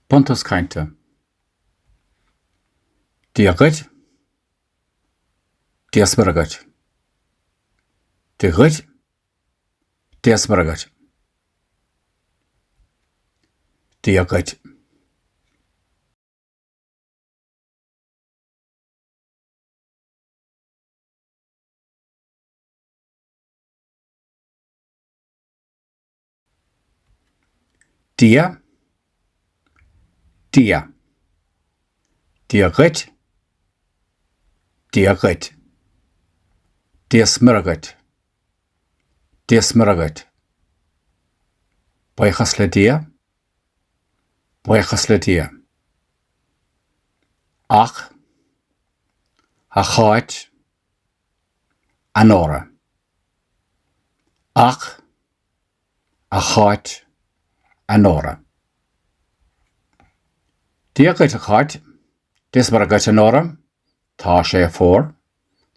Buntús cainte. Dia dhuit. Dia 's Muire dhuit. Dia dhuit. Dia 's Muire dhuit. Dia dhuit. Dia, Dia. Dia dhuit, Dia dhuit. Dia 's Muire dhuit, Dia 's Muire dhuit. Buíochas le Dia, buíochas le Dia. Ach, a Cháit, a Nóra. Ach, a Cháit, a Nóra. Dia dhuit, a Cháit. Dia 's Muire dhuit, a Nóra. Tá sé fuar.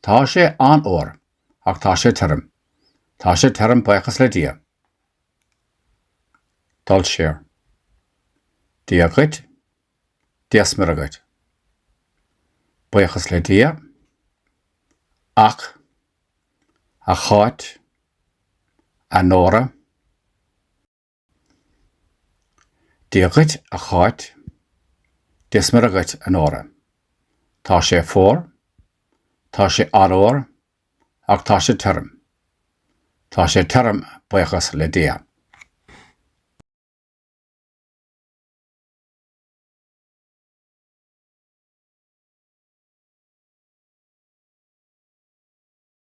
Tá sé an-fhuar. Ach tá sé tirim. Tá sé tirim, buíochas le Dia. Dul siar. Dia dhuit. Dia 's Muire dhuit. Buíochas le Dia. Ach, a Cháit, a Nóra. Dia dhuit, a Cháit. Dia 's Muire dhuit, a Nóra. Tá sé fuar. Tá sé an-fhuar. Ach tá sé tirim. Tá sé tirim, buíochas le Dia.